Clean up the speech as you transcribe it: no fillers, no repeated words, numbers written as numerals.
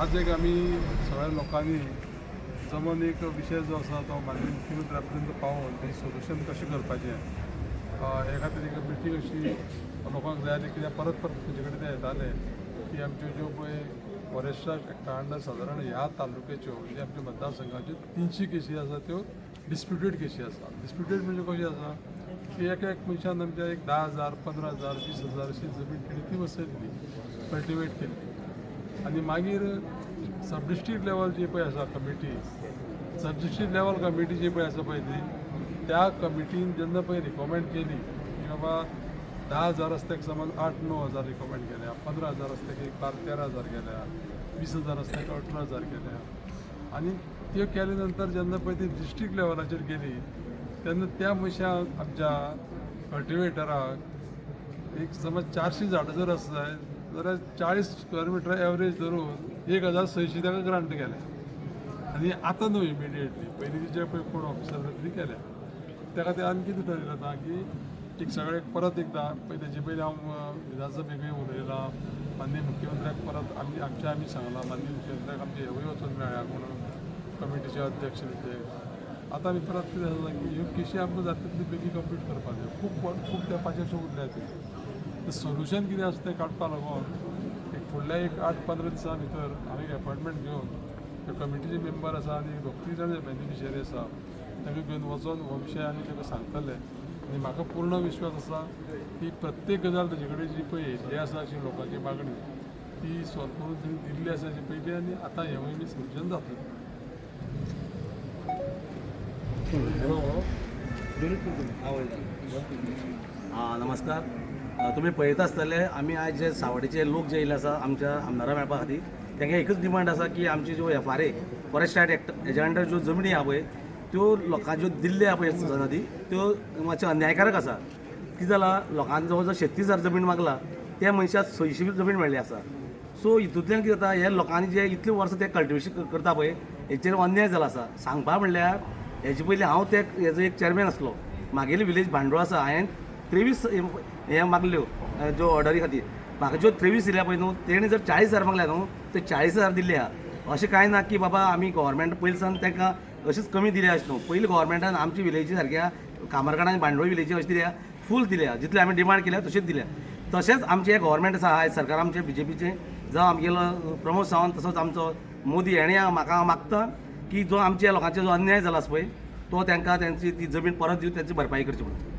आज एक आमी सगळ्या लोकांनी जमन एक विशय जो आसा तो माननीय मुख्यमंत्र्या पर्यंत पावोवन तें सोल्युशन कशें करपाचें हे खातीर एक मिटींग अशी लोकांक जाय आसली, कित्याक परत परत म्हजे कडेन ते येताले की आमच्यो ज्यो पळय फॉरेस्टा एक्टा अंडर सादारण ह्या तालुक्याच्यो, म्हणजे आमच्या मतदारसंघाच्यो 300 केशी आसा, त्यो डिस्प्युटेड केशी आसा. डिस्प्युटेड म्हणजे कशी आसा की एक एक मनशान आमच्या एक 10,000, 15,000, 20,000 अशी जमीन केली, ती वसयली, कल्टिवेट केली आनी मागीर सब डिस्ट्रिक्ट लेवल जी पळय आसा कमिटी, सब डिस्ट्रिक्ट लेवल कमिटी जी पळय आसा पळय ती, त्या कमिटीन जेन्ना पळय रिकॉमेंड केली की बाबा 10,000 आसता समज 8-9 हजार रिकॉमेंड केल्या, 15,000 आसता एक 12-13 हजार केल्या, 20,000 आसता 18,000 केल्या. आनी त्यो केल्या नंतर जेन्ना पळय ती डिस्ट्रिक्ट लेवलाचेर गेली तेन्ना त्या मनशाक, आमच्या कल्टिवेटराक एक समज 400 झाडां जर आसा जायत जाल्यार 40 स्क्वेअर मिटर एवरेज धरून 1600 ताका ग्रांट केले. आनी आतां न्हू, इमिडिएटली पयलीं जे पळय कोण ऑफिसर तिणें केल्या. त्या खातीर आमी कितें ठरयलां आतां की एक सगळें परत एकदां पळय तेजे पयलीं हांव विधानसभेकूय उलयलां, माननीय मुख्यमंत्र्याक परत आमी आमचें आमी सांगलां, माननीय मुख्यमंत्र्याक आमचे हेवूय वचून मेळ्ळ्या कोण कमिटीचे अध्यक्ष ते. आतां आमी परत कितें जालां की ह्यो केशी आमकां जाता तितले बेगीन कंप्लीट करपाक जाय. खूब खूब तेंपाचेर अश्यो उरल्या त्यो. सोल्युशन कितें आसा तें काडपा लागून एक फुडल्या एक 8-15 दिसां भितर आमी एक एपॉयंटमेंट घेवन त्या कमिटीचे मेंबर आसा आनी दोग तीग जाण बेनिफिशरी आसा तांकां घेवन वचोन हो विशय आमी ताका सांगतले. आनी म्हाका पूर्ण विश्वास आसा की प्रत्येक गजाल ताजे कडेन जी पळय येयल्ली आसा अशी लोकांची मागणी ती सॉल्व करून तांणी दिल्ली आसा जी पयली आनी आतां हेवूय बी सोल्युशन जातलें. हां, नमस्कार. तुमी पळयता आसतले, आमी आयज जे सावडेचे लोक जे येयले आसा आमच्या आमदारा मेळपा खातीर, तांकां एकच डिमांड आसा की आमची ज्यो FRA, forest right act हेज्या अंडर ज्यो जमनी आहा पळय, त्यो लोकांक ज्यो दिल्ल्यो आहा पळय सनदी, त्यो मातश्यो अन्यायकारक आसा. कितें जालां, लोकांक जवळ जवळ 36,000 जमीन मागला, त्या मनशाक 600 जमीन मेळ्ळी आसा. सो हितूंतल्यान कितें जाता, हे लोकांनी जे इतले वर्सां ते कल्टिवेशन करता पळय, हेचेर अन्याय जाला आसा. सांगपा म्हणल्यार हेजे पयलीं हांव ते हेजो एक चेअरमॅन आसलो. मागेली विलेज भांडवळ आसा. हांवें 23 हें मागल्यो ज्यो ऑर्डरी खातीर. म्हाका ज्यो 23 दिल्या पळय न्हू, तेणी जर 40,000 मागल्या न्हू, ते 40,000 दिल्ले आहा. अशें कांय ना की बाबा आमी गोवोरमेंट पयलीं सावन तांकां अशीच कमी दिल्या अशें न्हू. पयलीं गोवोरमेंटान आमची विलेजी सारक्या कामरखाना आनी भांडवळ विलेजी अशें दिल्या, फूल दिल्या. जितले आमी डिमांड केल्या तशेंच दिल्या. तशेंच आमचें गोवोरमेंट आसा आयज सरकार आमचें बीजेपीचें, जावं आमगेलो प्रमोद सावंत, तसोच आमचो मोदी, हेणें म्हाका मागता की जो आमच्या लोकांचेर जो अन्याय जाला आसा पळय, तो तांकां तेंची ती जमीन परत दिवन तेंची भरपाई करची म्हणून.